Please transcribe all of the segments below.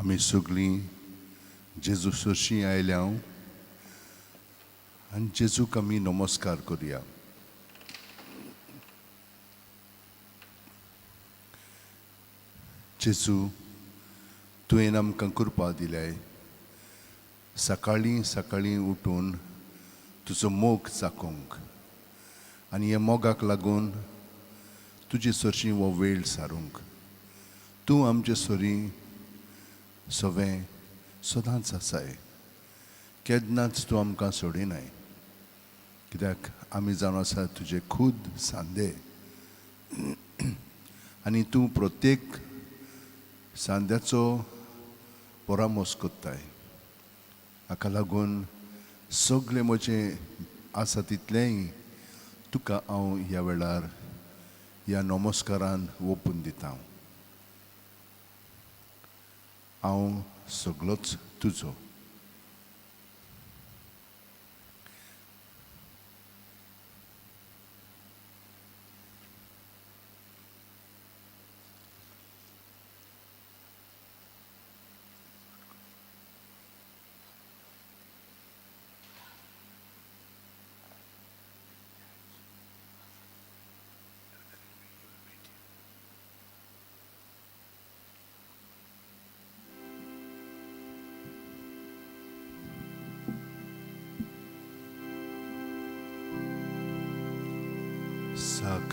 आमी सगळीं जेजू सरशीं आयल्या आनी जेजूक आमी नमस्कार करुया. जेजू, तुवें आमकां कृपा दिल्याय सकाळीं सकाळीं उठून तुजो मोग चाकोंक आनी ह्या मोगाक लागून तुजे सरशीं हो वेळ सारूंक. तूं आमचे सरीं सवें सदांच आसाय, केन्नाच तूं आमकां सोडिनाय, कित्याक आमी जावन आसा तुजे खूद सांदे आनी तूं प्रत्येक सांद्याचो परामोस कोत्ताय. हाका लागून सगळें म्हजें आसा तितलेंय तुका हांव ह्या वेळार ह्या नमस्कारान ओपून दिता. हांव सगळोच तुजो.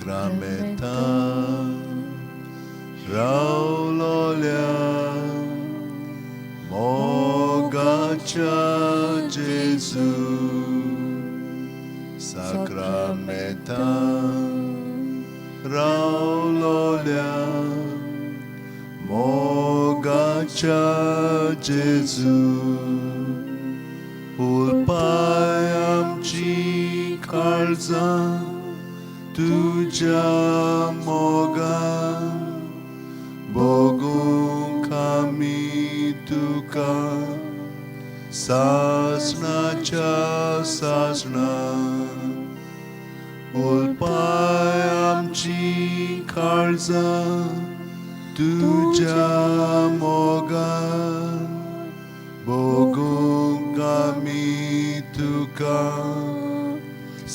साक्रामेंतान रावलोल्या मोगाच्या जेजू, साक्रामेंतान रावलोल्या मोगाच्या जेजू, उलपाय आमची काळजां तुज्या मोगान, भोगूंक आमी तुका सासणाच्या सासणा. उलपाय आमची काळजां तुज्या मोगान, भोगूंक आमी तुका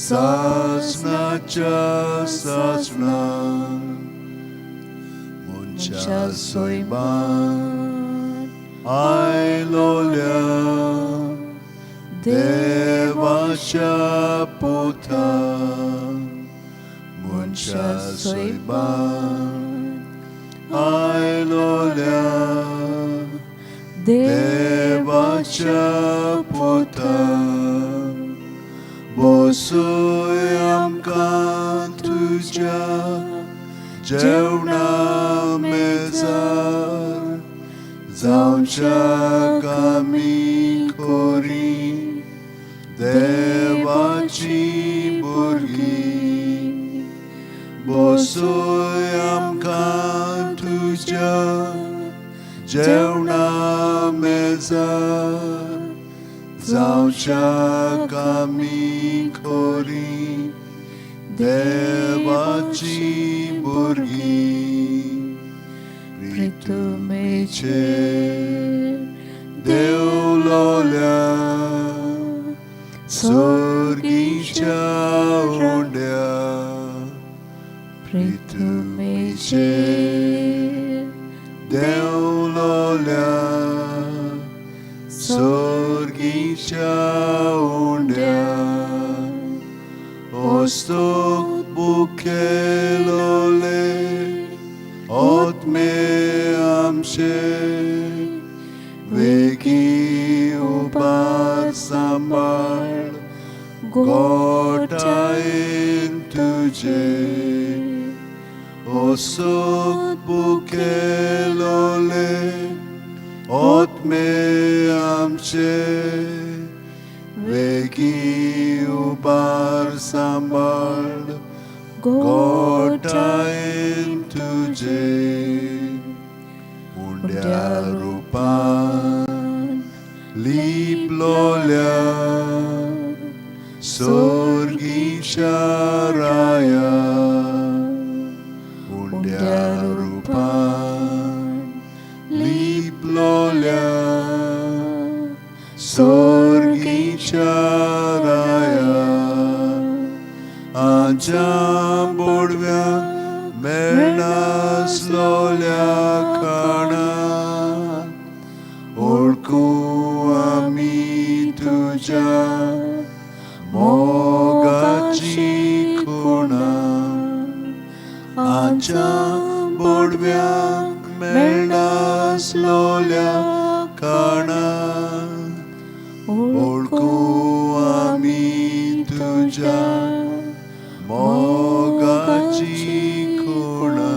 सासणाच्या सासणा. मनशा सोयबान आयलोल्या देवाच्या पुता, मनशा सोयबान आयलोल्या देवाच्या पुता, बसय आमकां तुज्या जेवणा मेजार, जावच्याक आमी खोरी देवाची भुरगीं. बसय आमकां तुज्या जेवणा मेजार, जावच्याक आमी खोरी देवाची भुरगीं. प्रितुमेचेर देवलोल्या सोर्गीच्या उंड्या, प्रितुमेचेर देवलोल्या सोर्गीच्या उंड्या, ओस्तोक बुकेलोले आत्मे आमचे वेगीं उबार सांबाळ गोठायेन तुजे. ओसोक बुकेलोले आत्मे आमचे वेगीं उबार सांबाळ गोठायेन तुजे. उंड्या रुपान लिपलोल्या सोर्गीच्या राया, उंड्या रुपान लिपलोल्या आमच्या बोडव्यांक मेळनासलोल्या खाणा ओळखू आमी तुज्या मोगाची खुणा आमच्या बोडव्यांक मेळनासलोल्या खाणा ओळखू आमी तुज्या मोगाची खुणा.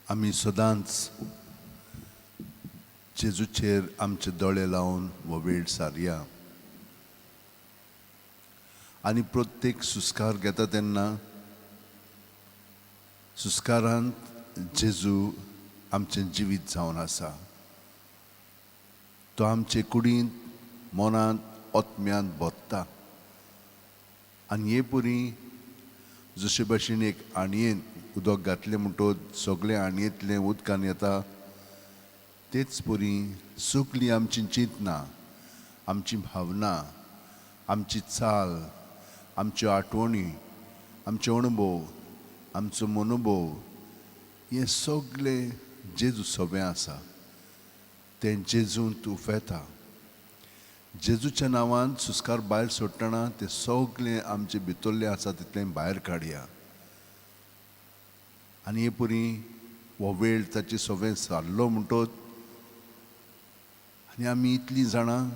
आमी सदांच जेजूचेर आमचे दोळे लावन हो वेळ सारया आनी प्रत्येक सुस्कार घेता तेन्ना सुस्कारांत जेजू आमचें जिवीत जावन आसा. तो आमचे कुडींत, मनांत, आत्म्यांत भरता आनी हे पुरी जशे भशेन एक आणयेंत उदक घातलें म्हणटकच सगळें आणयेंतलें उदकान येता, तेच परी सगळीं आमची चिंतनां, आमची भावना, आमची चाल, आमच्यो आठवणी, आमचे अणभव, आमचो मनोभव, हें सगळें जेजू सोबें आसा तें जेजून तूं उफेता. जेजूच्या नांवान सुस्कार भायर सोडटना तें सगळें आमचें भितरलें आसा तितलें भायर काडया आनी हे परी हो वेळ ताचे सोबें सारलो म्हणटोच आनी आमी इतलीं जाणां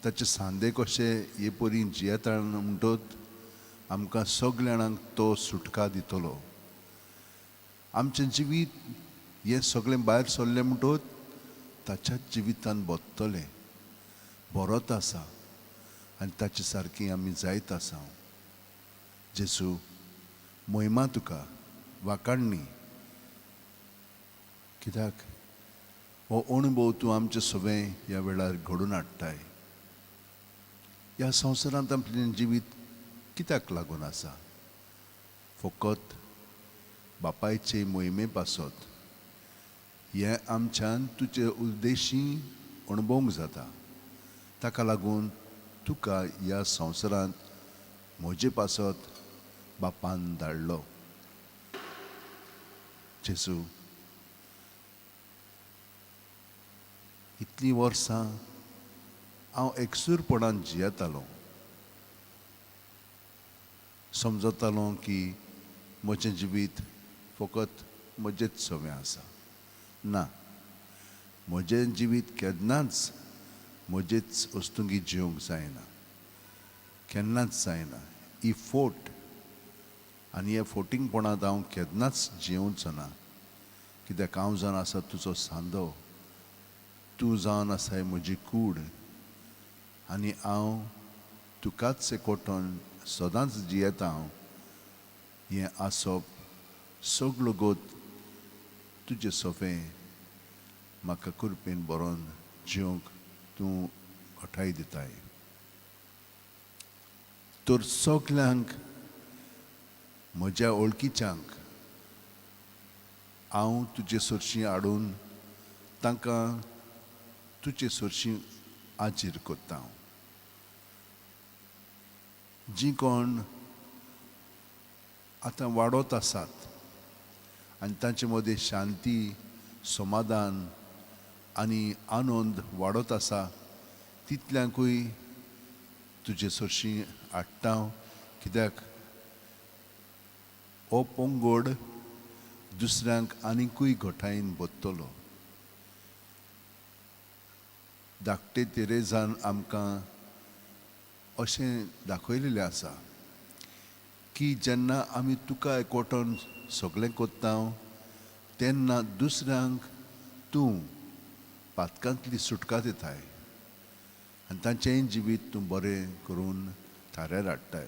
ताचे सांदे कशे हे परी जियेता म्हणटोच आमकां सगल्या जाणांक तो सुटका दितलो. आमचें जिवीत हें सगळें भायर सरलें म्हणटोच ताच्याच जिवितान बदतलें, बरोत आसा आनी ताचे सारकी आमी जायत आसा. जेजू, मोहिमा तुका, वाकाडणी, कित्याक हो अणभव तूं आमचे सगळें ह्या वेळार घडोवन हाडटाय. ह्या संवसारांत आपलें जिवीत कित्याक लागून आसा? फकत बापायचे मोहिमे पासत हें आमच्यान तुजे उद्देशी अणभवंक जाता. ताका लागून तुका ह्या संवसारांत म्हजे पासत बापान धाडलो. जेजू, इतलीं वर्सां हांव एकसूरपणान जियेतालो, समजतालो की म्हजें जिवीत फकत म्हजेच सवें आसा. ना, म्हजें जिवीत केन्नाच म्हजेच वस्तुंगी जिवंक जायना, केन्नाच जायना. ही फोट आनी ह्या फोटिंगपणांत हांव केन्नाच जियोवचो ना, कित्याक हांव जावन आसा तुजो सांदो, तूं जावन आसाय म्हजी कूड आनी हांव तुकाच एकवटून सदांच जियेता. हांव हें आसप सगलो गोत तुजें सोंपें म्हाका कृपेन बरोवन जिवंक तूं घटाय दिताय. तर सगल्यांक म्हज्या वळखीच्यांक हांव तुजे सरशीं हाडून तांकां तुजे सरशीं हाजीर करता. जीं कोण आतां वाडत आसात आनी तांचे मदीं शांती, समाधान आनी आनंद वाडत आसा, तितल्यांकूय तुजे सरशीं हाडटा, कित्याक हो पंगड दुसऱ्यांक आनिकूय घटायेन बदतलो. धाकटे तेरेजान आमकां अशें दाखयलेलें आसा की जेन्ना आमी तुका एकवटोन सगळें कोत्ता तेन्ना दुसऱ्यांक तूं पातकांतली सुटका दिताय आनी तांचेंय जिवीत तूं बरें करून थाऱ्यार हाडटाय.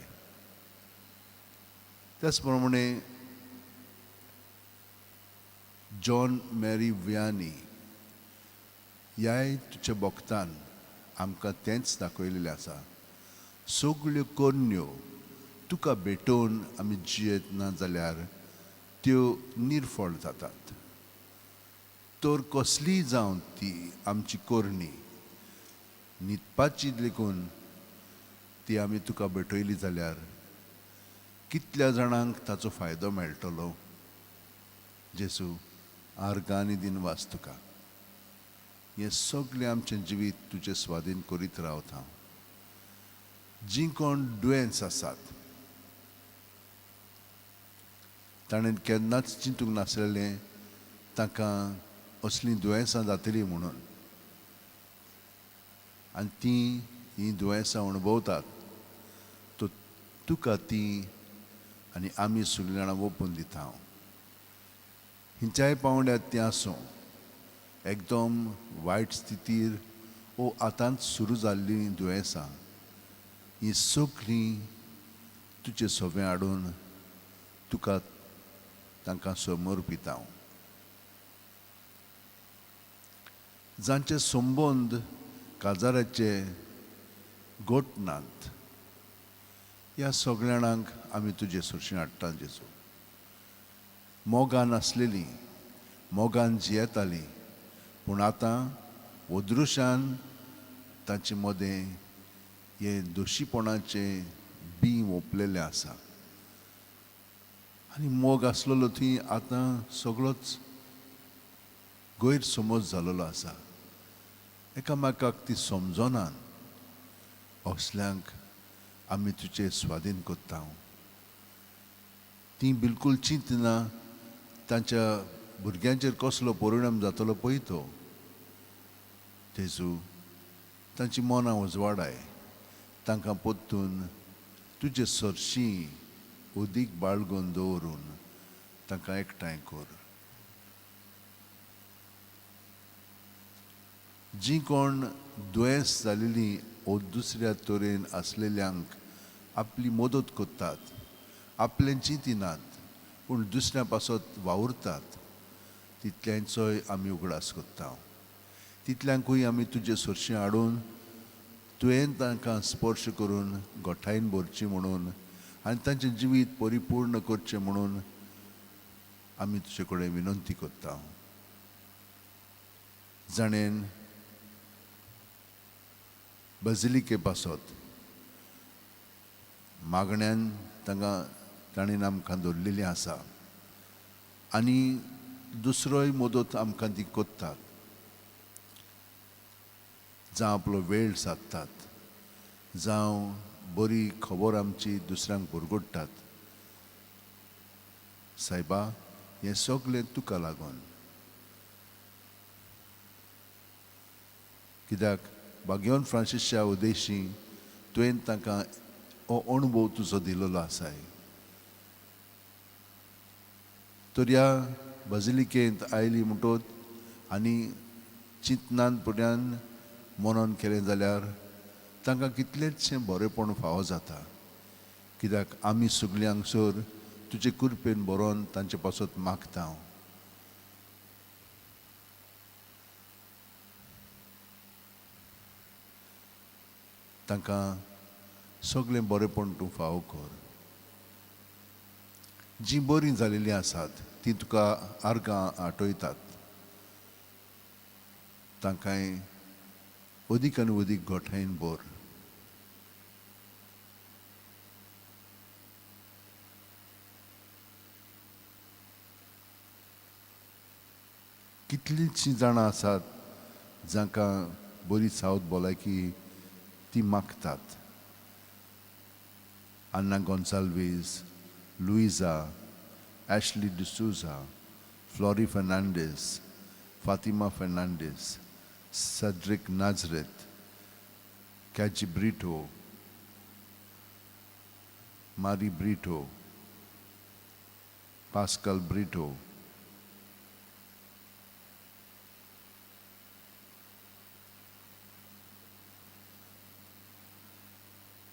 त्याच प्रमाणे जॉन मॅरी वियानी ह्याय तुज्या भक्तान आमकां तेंच दाखयलेलें आसा. सगल्यो करण्यो तुका भेटोवन आमी जियेत ना जाल्यार त्यो निर्फळ जातात. तर कसलीय जावं ती आमची करणी न्हिदपाची लेगून ती आमी तुका भेटयली जाल्यार कितल्या जाणांक ताचो फायदो मेळटलो. जेजू, आर्गां आनी दिनवास तुका. हें सगळें आमचें जिवीत तुजे स्वाधीन करीत रावता हांव. जीं कोण दुयेंस आसात ताणें केन्नाच चिंतूंक नासलेलें तांकां असलीं दुयेंसां जातलीं म्हणून, आनी तीं हीं दुयेंसां अणभवतात. तो तुका तीं आनी आमी सगळीं जाणां ओपून दिता हांव. हिंच्याय पांवड्यार तीं आसूं, एकदम वायट स्थितीर ओ आतांच सुरू जाल्लीं दुयेंसां, हीं सगळीं तुजे सोबें हाडून तुका तांकां समर्पिता हांव. जांचे संबंद काजाराचे गोटनात ह्या सगळ्या जाणांक आमी तुजे सरशीं हाडटा जेजू. मोगान आसलेलीं, मोगान जियेतालीं, पूण आतां अदृश्यान तांचे मदें हें दोशीपणाचें बीं ओंपलेलें आसा आनी मोग आसलेलो थंय आतां सगळोच गैरसमज जालेलो आसा. एकामेकाक ती समजनात. असल्यांक आमी तुजे स्वाधीन कोत्ता. तीं बिलकूल चिंतना तांच्या भुरग्यांचेर कसलो परिणाम जातलो पळय तो. जेजू, तांची मनां उजवाडाय, तांकां परतून तुजे सरशीं अदीक बाळगून दवरून तांकां एकठांय कर. जीं कोण दुयेंस जालेलीं ओ दुसऱ्या तरेन आसलेल्यांक आपली मदत करतात, आपलें चिंतिनात पूण दुसऱ्या पासत वावुरतात, तितल्यांचोय आमी उगडास करता. तितल्यांकूय आमी तुजे सरशीं हाडून तुवें तांकां स्पर्श करून गोठायन भरची म्हणून आनी तांचें जिवीत परिपूर्ण करचें म्हणून आमी तुजे कडेन विनंती करता. जाणेन बजिलिके पासत मागण्यान तांकां ताणें आमकां दवरलेली आसा आनी दुसरोय मदत आमकां ती करतात, जावं आपलो वेळ सादतात, जावं बरी खबर आमची दुसऱ्यांक पुरगुट्टात. सायबा, हें सगळें तुका लागून, कित्याक बाग्योन फ्रांसीसच्या उद्देशी तुवें तांकां हो अणभव तुजो दिलेलो आसाय. तर ह्या बजिलिकेंत आयली म्हणटोच आनी चिंतनान फुड्यान मनोन केलें जाल्यार तांकां कितलेंचशें बरेंपण फावो जाता. कित्याक आमी सगळीं हांगसर तुजे कृपेन बरोवन तांचे पासत मागता हांव. तांकां सगळें बरेंपण तूं फावो कर. जीं बरीं जालेलीं आसात तीं तुका आर्गां आठयतात, तांकांय अदीक आनी अदीक गोठायन भर. कितलींशीं जाणां आसात जांकां बरी सावत भलायकी ती मागतात. Anna Gonsalves, Luisa, Ashley D'Souza, Flory Fernandes, Fatima Fernandes, Cedric Nazareth, Kaji Brito, Mari Brito, Pascal Brito.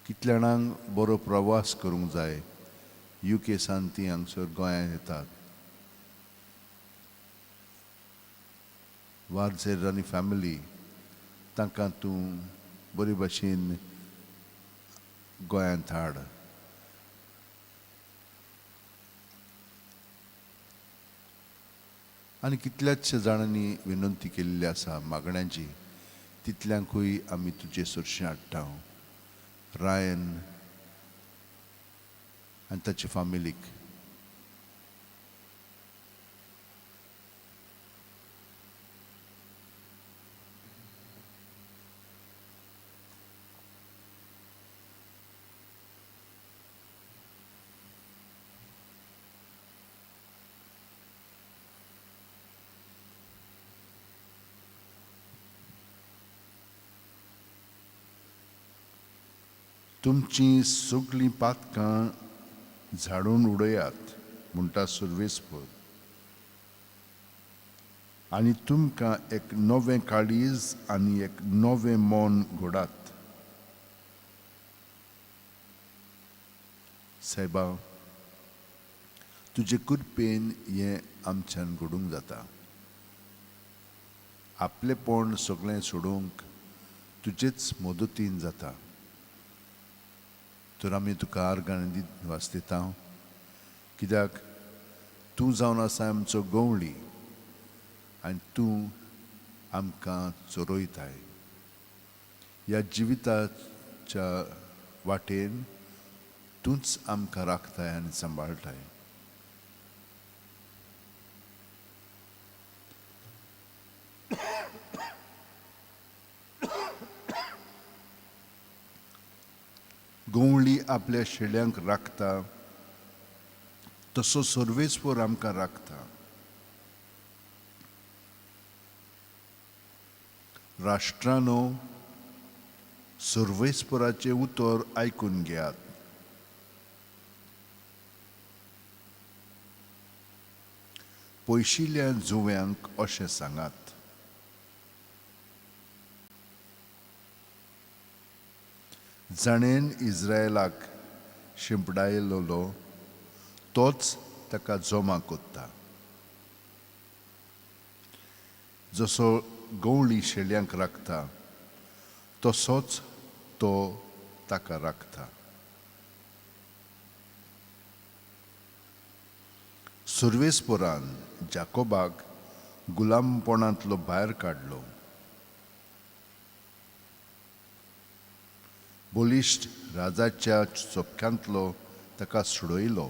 कितल्या जाणांक बरो प्रवास करूंक जाय, युके सान ती हांगसर गोंयांत येतात. वारझेर आनी फॅमिली तांकां तूं बरे भशेन गोंयांत हाड. आनी कितल्याच जाणांनी विनंती केल्ली आसा मागण्यांची, तितल्यांकूय आमी तुजे सरशीं हाडटा. रायन आनी ताचे फामिलीक. तुमचीं सगळीं पातकां झाडून उडयात म्हणटा सर्वेस्पर, आनी तुमकां एक नवें काळीज आनी एक नवें मन घडात. सायबा, तुजे कृपेन हें आमच्यान घडूंक जाता. आपलेपण सगळें सोडूंक तुजेच मदतीन जाता. तर आमी तुका आर्गां वास दिता, कित्याक तूं जावन आसा आमचो गवळी आनी तूं आमकां चरयताय ह्या जिविताच्या वाटेन. तूंच आमकां राखताय आनी सांबाळटाय. गवळी आपल्या शेळ्यांक राखता तसो सर्वेस्पर आमकां राखता. राष्ट्रानो, सर्वेस्पराचें उतर आयकून घेयात. पयशिल्ल्या जुंव्यांक अशें सांगात, जाणेन इस्रायलाक शिंपडायलोलो तोच ताका जमा कोत्ता. जसो गवळी शेळ्यांक राखता तसोच तो ताका राखता. सर्वेस्परान जाकोबाक गुलामपणांतलो भायर काडलो, बलिश्ट राजाच्या चपक्यांतलो ताका सोडयलो.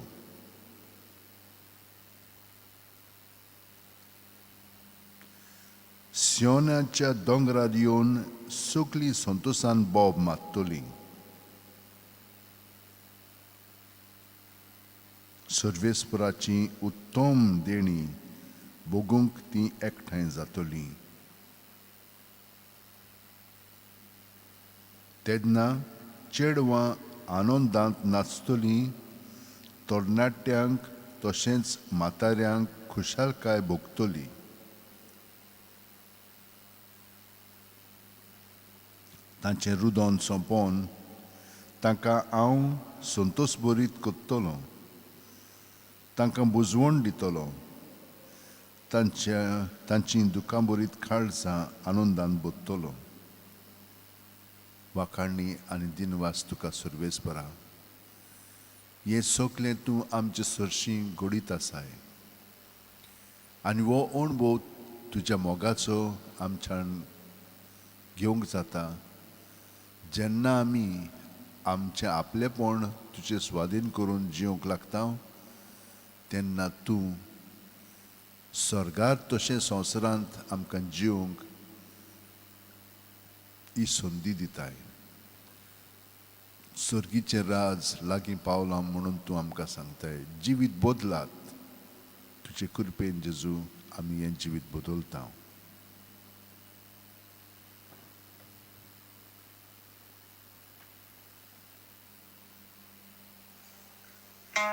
सियोनाच्या दोंगरार येवन सगळीं संतोसान बोब मारतलीं. सर्वेस्पराची उत्तम देणी भोगूंक ती एकठांय जातलीं. तेन्ना चेडवां आनंदांत नाचतलीं, तरणाट्यांक तशेंच म्हाताऱ्यांक खुशालकाय भोगतली. तांचें रुदन सोंपोवन तांकां हांव संतोश भरीत करतलो, तांकां बुजवण दितलो, तांची दुकां भरीत काळजां आनंदान भरतलो. वाखाणी आनी दिनवास तुका सर्वेस्परा, हें सगळें तूं आमचे सरशीं घडीत आसाय आनी हो अणभव तुज्या मोगाचो आमच्यान घेवंक जाता जेन्ना आमी आमचें आपलेपण तुजे स्वाधीन करून जिवंक लागता, तेन्ना तूं स्वर्गार तशें संवसारांत आमकां जिवंक ही संदी दिताय. सर्गीचें राज लागीं पावलां म्हणून तूं आमकां सांगताय. जिवीत बदलात. तुजे कृपेन जेजू आमी हें जिवीत बदलता. Deep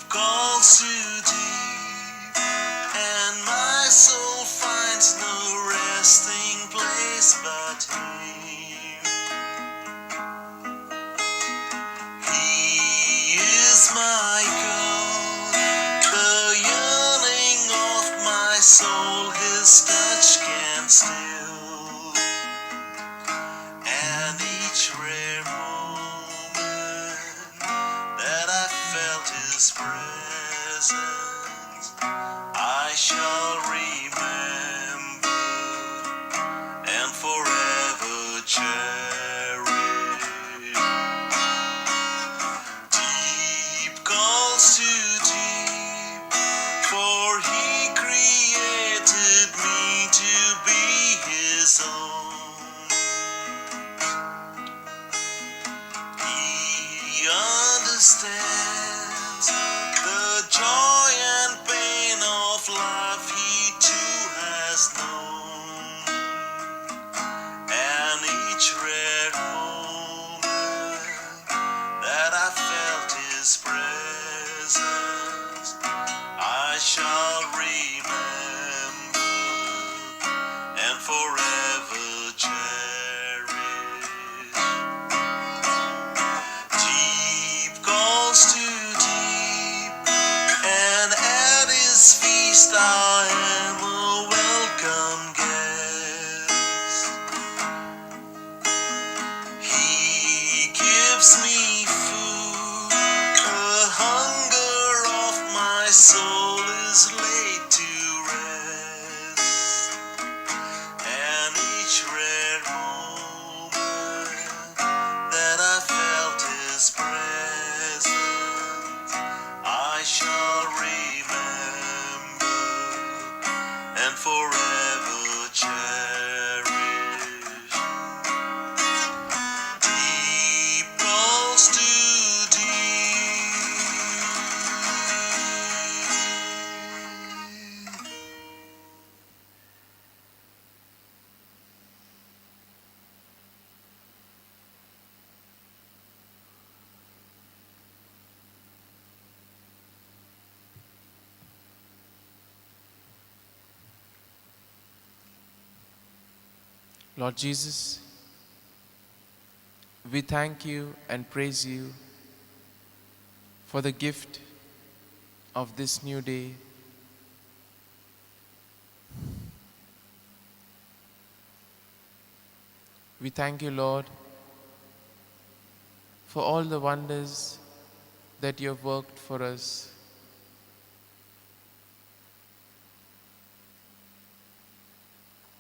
calls to deep, and my soul finds no resting place but Him. He is my God, the yearning of my soul, His touch can still. And each rare moment that I felt His presence, I shall remember and forever cherish. Deep calls to deep, for He created me to be His own. He understands the joy and pain of life he too has known. And each rare moment that I felt his presence, I shall remember and forever cherish. Deep calls to deep, and at his feast I am a welcome guest. He gives me food, the hunger of my soul is laid to rest. And each rare moment that I felt his presence, I shall remember and forever cherish. Deep calls to deep. Lord Jesus, we thank you and praise you for the gift of this new day. We thank you, Lord, for all the wonders that you have worked for us.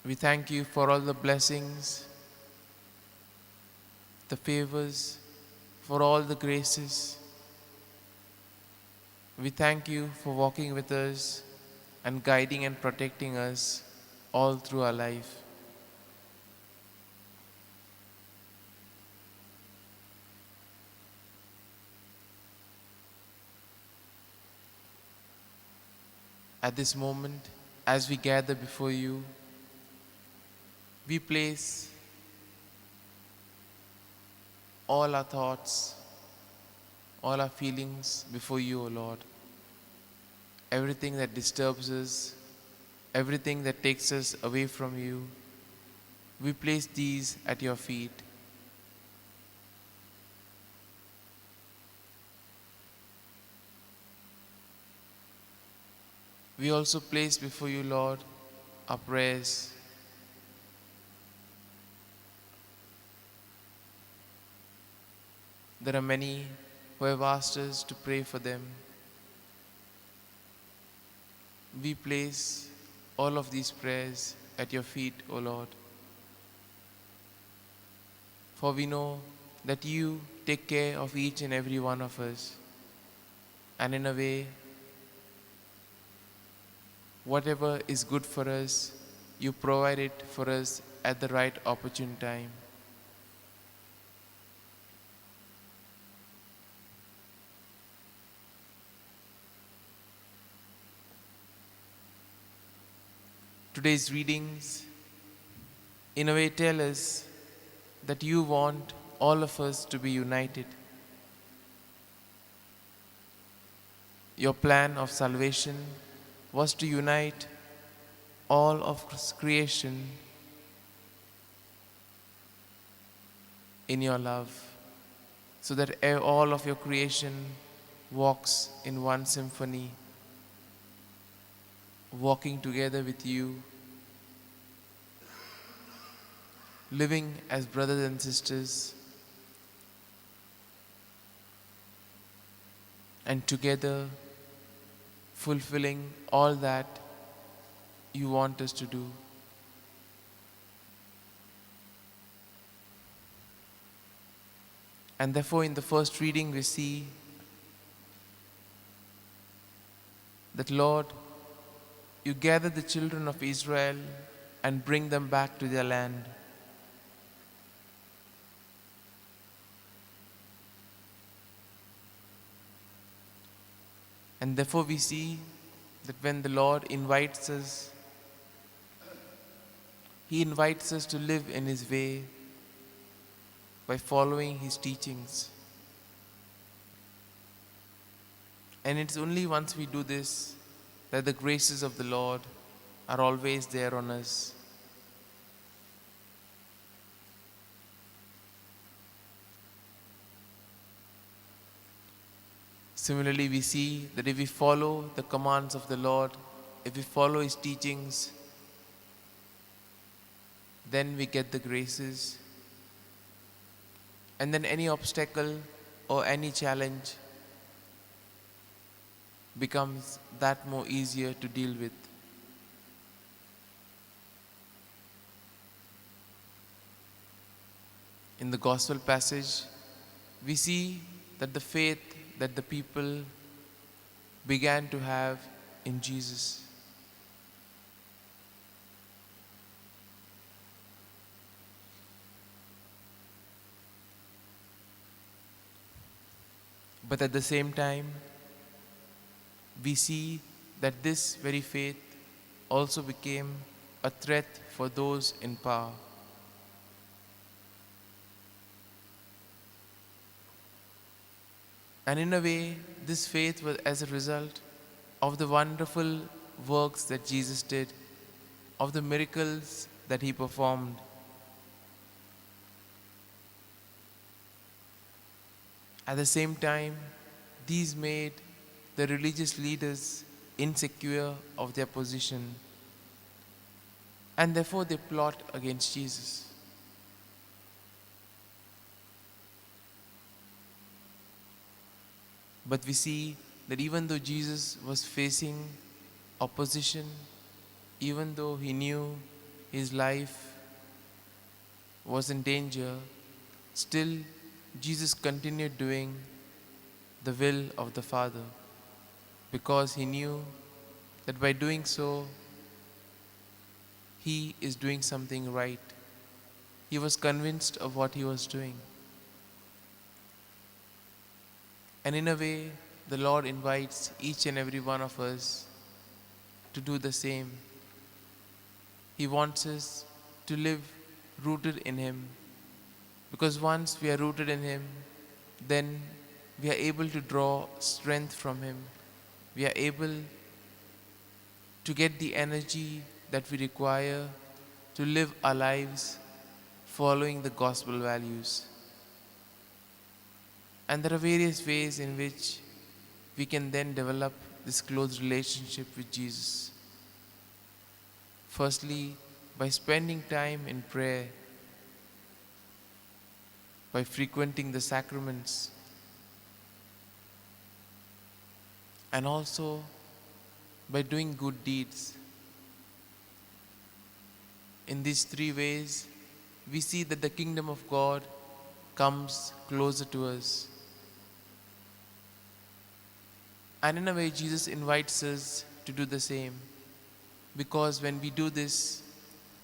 We thank you for all the blessings, the favors, for all the graces. We thank you for walking with us and guiding and protecting us all through our life. At this moment, as we gather before you, we place all our thoughts, all our feelings before you, O Lord. Everything that disturbs us, everything that takes us away from you, we place these at your feet. We also place before you, Lord, our prayers. There are many who have asked us to pray for them. We place all of these prayers at your feet, O Lord. For we know that you take care of each and every one of us. And in a way, whatever is good for us, you provide it for us at the right opportune time. Today's readings, in a way, tell us that you want all of us to be united. Your plan of salvation was to unite all of creation in your love, so that all of your creation walks in one symphony, walking together with you, living as brothers and sisters, and together fulfilling all that you want us to do. And therefore, in the first reading, we see that, Lord, you gather the children of Israel and bring them back to their land. And therefore we see that when the Lord invites us, He invites us to live in His way by following His teachings. And it's only once we do this that the graces of the Lord are always there on us. Similarly, we see that if we follow the commands of the Lord, if we follow His teachings, then we get the graces. And then any obstacle or any challenge becomes that more easier to deal with. In the gospel passage, we see that the faith that the people began to have in Jesus. But at the same time, we see that this very faith also became a threat for those in power. And in a way, this faith was as a result of the wonderful works that Jesus did, of the miracles that He performed. At the same time, these made the religious leaders insecure of their position, and therefore they plot against Jesus. But we see that even though Jesus was facing opposition, even though He knew His life was in danger, still Jesus continued doing the will of the Father, because He knew that by doing so, He is doing something right. He was convinced of what He was doing. And in a way, the Lord invites each and every one of us to do the same. He wants us to live rooted in Him, because once we are rooted in Him, then we are able to draw strength from Him. We are able to get the energy that we require to live our lives following the gospel values. And there are various ways in which we can then develop this close relationship with Jesus. Firstly, by spending time in prayer, by frequenting the sacraments, and also by doing good deeds. In these three ways, we see that the kingdom of God comes closer to us. And in a way, Jesus invites us to do the same, because when we do this,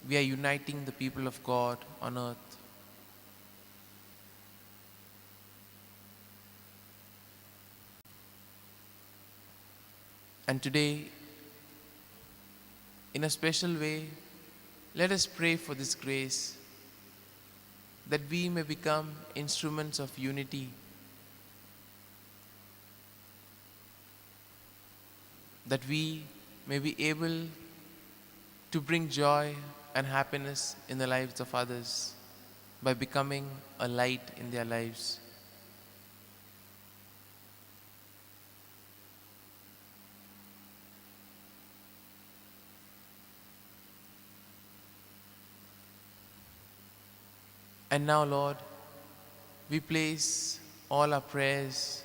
we are uniting the people of God on earth. And today, In a special way, let us pray for this grace, that we may become instruments of unity, that we may be able to bring joy and happiness in the lives of others by becoming a light in their lives. And now, Lord, we place all our prayers,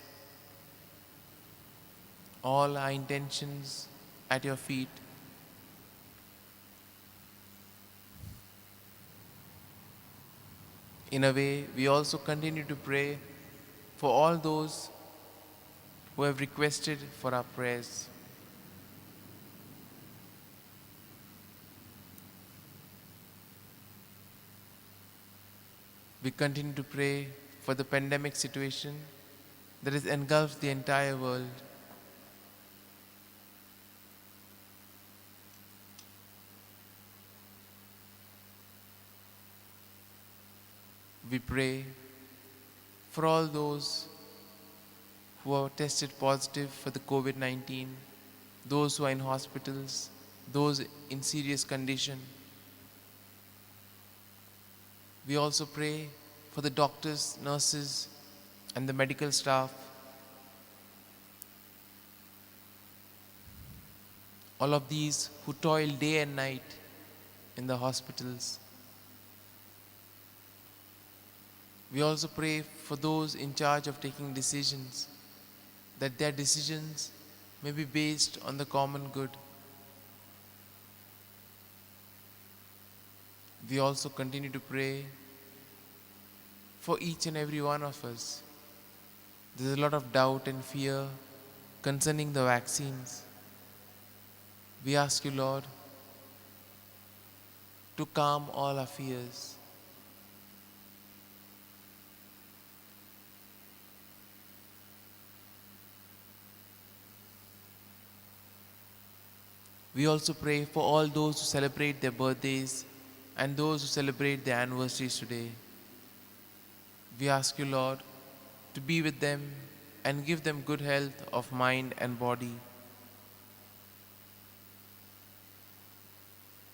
all our intentions at your feet. In a way, we also continue to pray for all those who have requested for our prayers. We continue to pray for the pandemic situation that has engulfed the entire world. We pray for all those who are tested positive for the COVID-19, those who are in hospitals, those in serious condition. We also pray for the doctors, nurses, and the medical staff. All of these who toil day and night in the hospitals. We also pray for those in charge of taking decisions, that their decisions may be based on the common good. We also continue to pray for each and every one of us. There's a lot of doubt and fear concerning the vaccines. We ask you, Lord, to calm all our fears. We also pray for all those who celebrate their birthdays and those who celebrate their anniversaries today. We ask you, Lord, to be with them and give them good health of mind and body.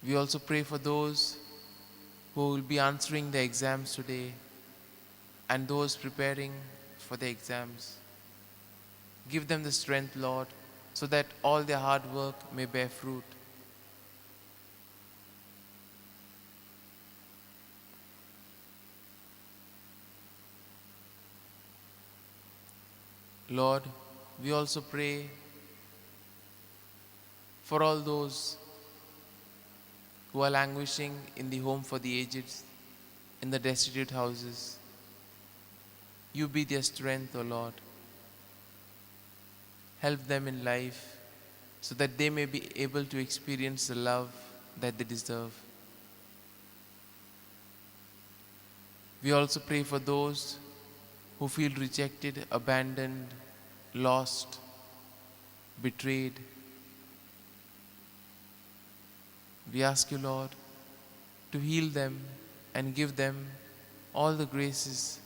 We also pray for those who will be answering their exams today and those preparing for their exams. Give them the strength, Lord, so that all their hard work may bear fruit. Lord, we also pray for all those who are languishing in the home for the aged, in the destitute houses. You be their strength, O Lord. Help them in life so that they may be able to experience the love that they deserve. We also pray for those who feel rejected, abandoned, lost, betrayed. We ask you, Lord, to heal them and give them all the graces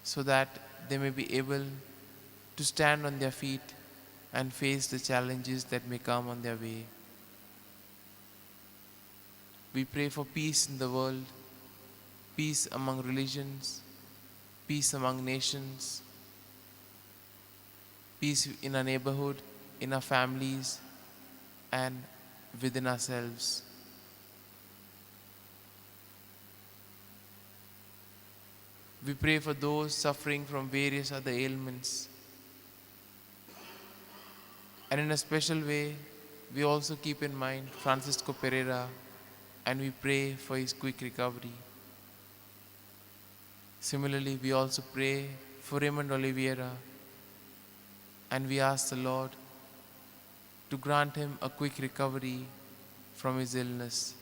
so that they may be able to stand on their feet and face the challenges that may come on their way. We pray for peace in the world, peace among religions, peace among nations, peace in our neighborhood, in our families, and within ourselves. We pray for those suffering from various other ailments. And in a special way, we also keep in mind Francisco Pereira, and we pray for his quick recovery. Similarly, we also pray for Raymond Oliveira, and we ask the Lord to grant him a quick recovery from his illness.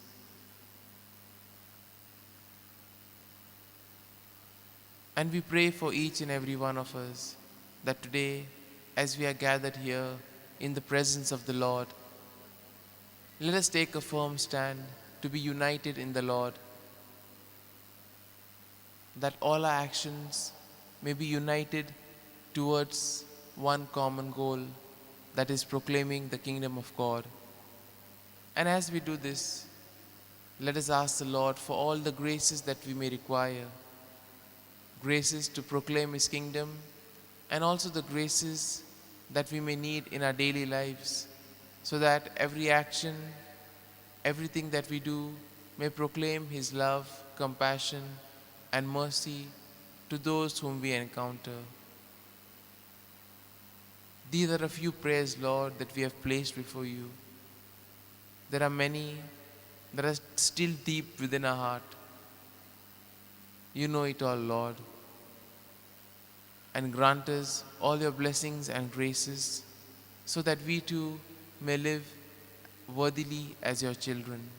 And we pray for each and every one of us that today, as we are gathered here in the presence of the Lord, Let us take a firm stand to be united in the Lord, that all our actions may be united towards one common goal, that is proclaiming the kingdom of God. And as we do this, let us ask the Lord for all the graces that we may require. Graces to proclaim His kingdom, and also the graces that we may need in our daily lives, so that every action, everything that we do may proclaim His love, compassion, and mercy to those whom we encounter. These are a few prayers, Lord, that we have placed before you. There are many that are still deep within our heart. You know it all, Lord. And grant us all your blessings and graces, so that we too may live worthily as your children.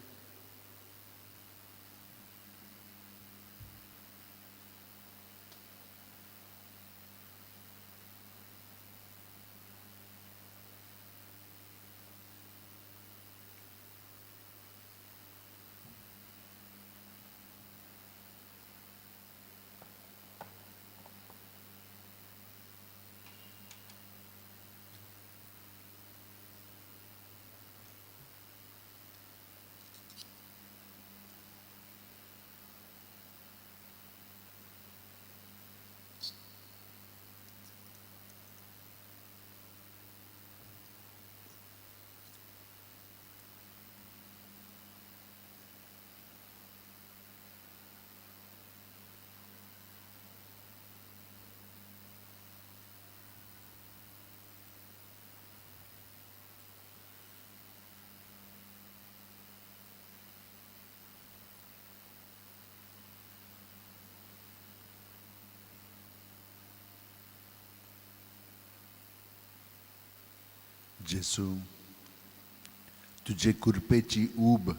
जेसू, तुजे कृपेची ऊब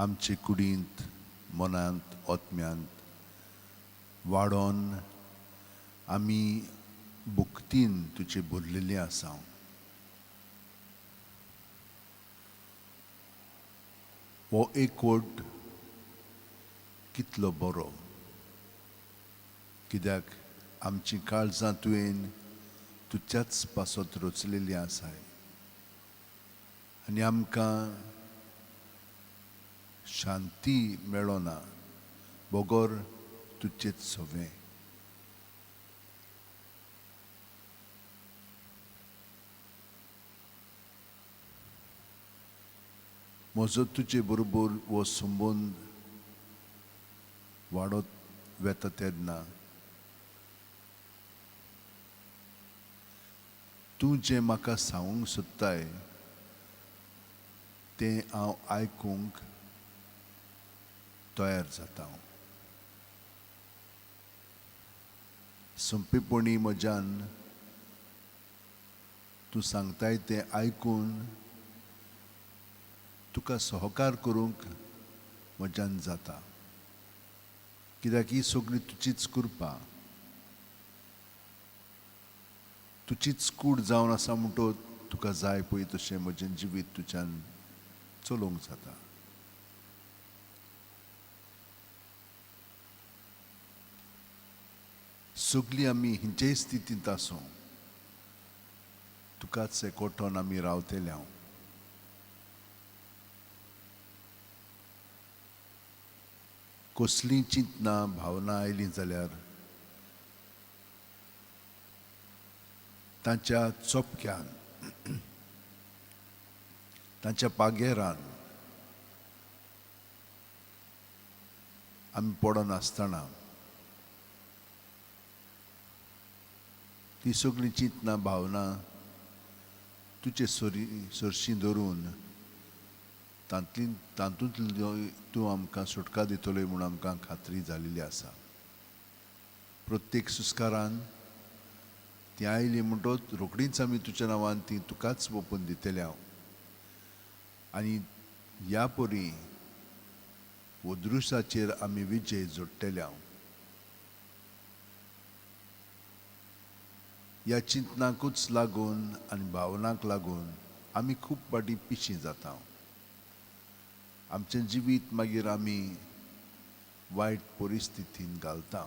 आमचे कुडींत, मनांत, आत्म्यांत वाडोवन आमी भक्तीन तुजे भरलेली आसा. हो एकवट कितलो बरो, कित्याक आमची काळजां तुवें तुज्याच पासत रचलेली आसाय आनी आमकां शांती मेळना बगर तुजेच सवें. म्हजो तुजे बरोबर हो संबंद वाडत वेता तेन्ना तूं जें म्हाका सांगूंक सोदताय तें हांव आयकूंक तयार जाता. सोंपेपणी म्हज्यान तूं सांगताय तें आयकून तुका सहकार करूंक म्हज्यान जाता, कित्याक ही सगळी तुजीच कृपा, तुजीच कूड जावन आसा म्हणटो तुका जाय पळय तशें म्हजें जिवीत तुज्यान चलोवंक जाता. सगळीं आमी खंयचेय स्थितींत आसूं तुकाच एकवटोन आमी रावतले. हांव कसलीं चिंतना भावना आयलीं जाल्यार तांच्या चोपक्यान, तांच्या पागेरान आमी पडनासतना ती सगळीं चिंतना भावना तुजे सरशीं धरून तातूंतलो तूं आमकां सुटका दितलोय म्हूण आमकां खात्री जाल्ली आसा. प्रत्येक सुस्कारान ती आयली म्हणटोच रोखडीच आमी तुज्या नांवान ती तुकाच ओपून दितले हांव. आनी ह्या परी अदृश्टाचेर आमी विजय जोडटले हांव. ह्या चिंतनाकूच लागून आनी भावनाक लागून आमी खूब फावटी पिशीं जाता. आमचें जिवीत मागीर आमी वायट परिस्थितीन घालता.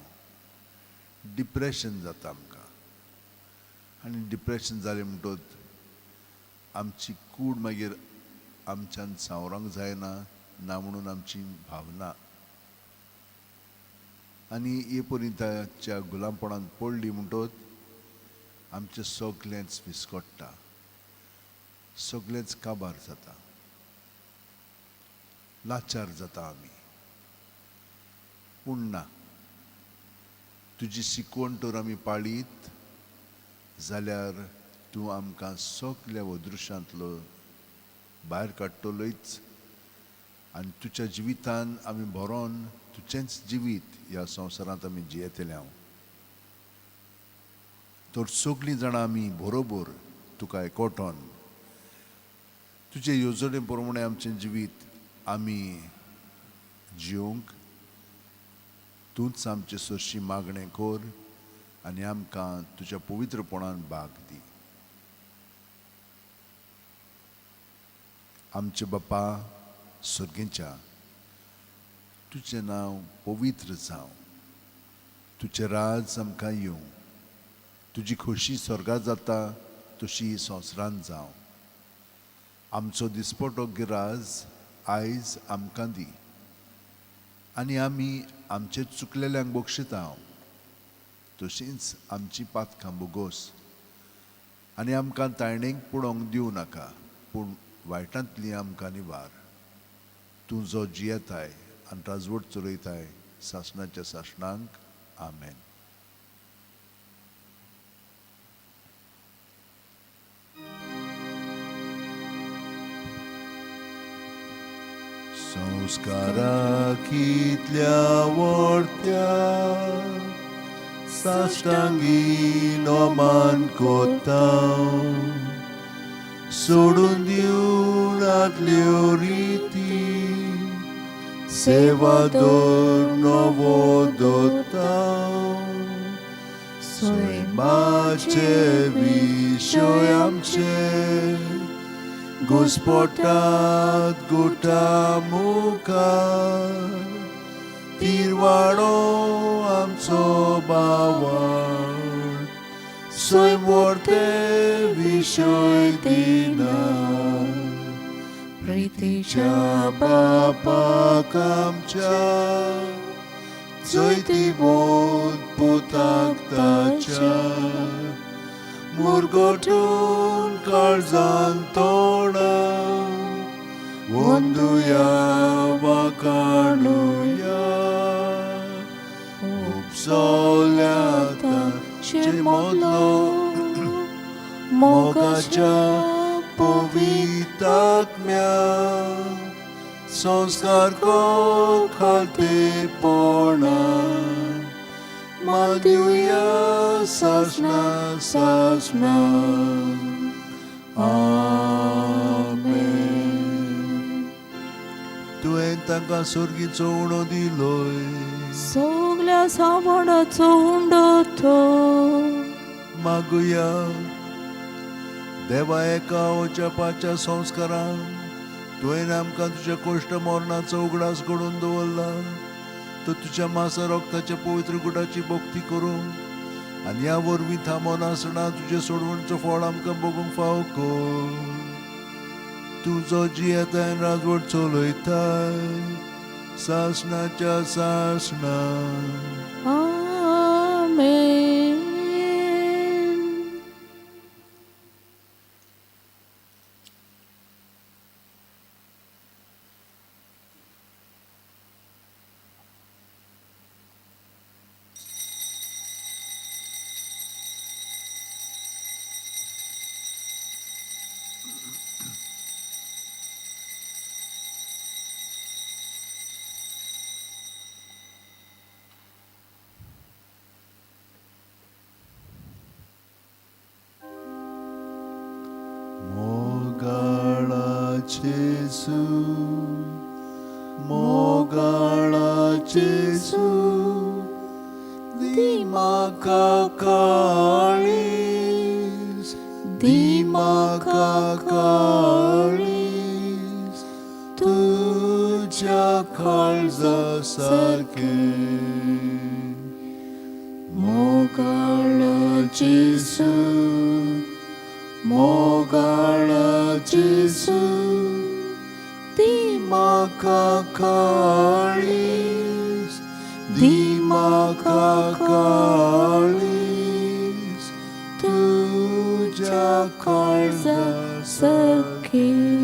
डिप्रेशन जाता आमकां आनी डिप्रेशन जालें म्हणटच आमची कूड मागीर आमच्यान सांवरांक जायना ना म्हणून आमची भावना आनी हे परिंताच्या गुलामपणान पडली म्हणटच आमचें सगळेंच विस्कट्टा, सगळेंच काबार जाता, लाचार जाता आमी. पूण ना, तुजी शिकवण तर आमी पाळीत जाल्यार तूं आमकां सगल्या अदृश्यांतलो भायर काडटलोच आनी तुज्या जिवितान आमी भरोन तुजेंच जिवीत ह्या संवसारांत आमी जियेतले हांव. तर सगळीं जाणां आमी बरोबर तुका एकवटोन तुजे येवजणे प्रमाणे आमचें जिवीत आमी जिवंक तूंच आमचे सरशी मागणें कर आनी आमकां तुज्या पवित्रपणान भाग दी. आमचे बापा सर्गेच्या, तुजें नांव पवित्र जावं, तुजें राज आमकां येवं, तुजी खोशी स्वर्गात जाता तशी संवसारांत जावं. आमचो दिसपटो गिराज आयज आमकां दी आनी आमी आमचे चुकलेल्यांक बक्षिता, तशींच आमची पातकां बोगोस आनी आमकां तायणेक पडोवंक दिवं नाका, पूण वायटांतली आमकां निवार. तूं जो जियेताय आनी राजवट चलयताय सासणाच्या सासणांक. आमेन. संस्कारा कितल्या वर्त्या साश्टांगी नोमान कोता, सोडून दिवन आदल्यो रिती, सेवा दर नवो दोता. सैमाचे विशय आमचे घुसपोटात गुटा मुखार, तिरवाडो आमचो बावड, सैम वर्ते विशय दिना. प्रितीच्या बापाक आमच्या जैतिवंत पुताक ताच्या, मुरगटून काळजान तोडा वंदुया वाकाणुया. उपसोल्या ताचे मदलो मोगाच्या पवितात्म्या, संस्कार को खालतेपणा मालदिवया सासना सासना. आमेन. तुवें तांकां सर्गीचो उणो दिलोय, सगल्या सावडाचो उंडो तो. मागुया. देवा, एका ओच्यापाच्या संस्कारान तुवें आमकां तुज्या कोश्ट मरणाचो उगडास घडोवन दवरला, तर तुज्या मासा रक्ताच्या पवित्र गुटाची भक्ती करूंक आनी ह्या वरवीं थांबोन आसना तुजें सोडवणचो फळ आमकां बगूंक फावो कर. तूं जो जियेताय राजवट चलयताय सासणाच्या सासणा. आमेन. मोगाळा जेजू, मोगाळा जेजू, दी म्हाका काळीज, दी म्हाका काळीज तुज्या काळजा सारकें. मोगाळ जेजू, मोगाळ जेजू, दी म्हाका काळीज, दी म्हाका काळीज तुज्या काळजा सारकें.